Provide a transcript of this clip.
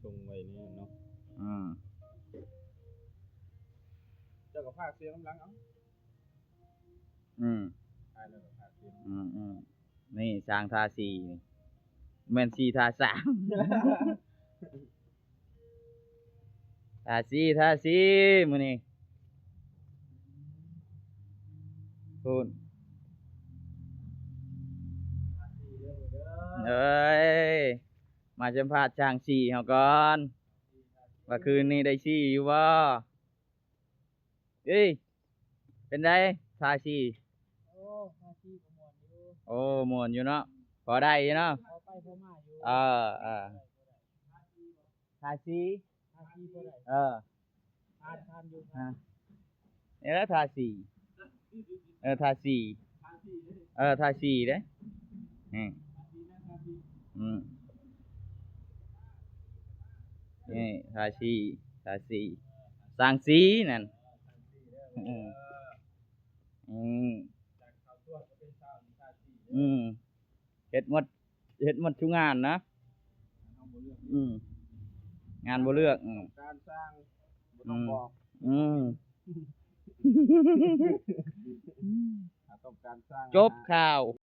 ສົ່ງໄວ້ນີ້ເນາະ. ອືມ ເຈົ້າກໍພາກສຽງນຳຫຼັງເອົາ. ອືມ ຖ່າຍແລ້ວກໍພາກສຽງ. ອືມໆ ນີ້ຊ່າງທາສີ ນີ້ ແມ່ນສີທາຊ່າງ. ທາສີ ທາສີ ມື້ນີ້ ພຸ້ນ ເອີຍ ມາສຳພາດຊ່າງສີເຮົາກ່ອນ ວ່າຄືນນີ້ໄດ້ສີຢູ່ບໍ່? ເອີຍ ເປັນໃດ ທາສີ? ໂອ້ ທາສີກໍມ່ວນຢູ່. ໂອ້ ມ່ວນຢູ່ເນາະ ພໍໄດ້ຢູ່ເນາະ ພໍໄປພໍມາຢູ່. ເອີ ເອີ ທາສີ ທາສີພໍໄດ້. ເອີ ຜ່ານ ຜ່ານຢູ່. ນີ້ແຫຼະທາສີ ເອີ ທາສີ ເອີ ທາສີເດ້. ອືມ ອືມ ນີ້ທາສີ ທາສີ ຊ່າງສີນັ້ນ. ອືມ ອືມ ອືມ ເຮັດໝົດ ເຮັດໝົດທຸກງານນະ. ອືມ ງານບໍ່ເລືອກ. ອືມ ການສ້າງບໍ່ຕ້ອງບອກ. ອືມ ຖ້າຕ້ອງການສ້າງ ຈົບຂ່າວ.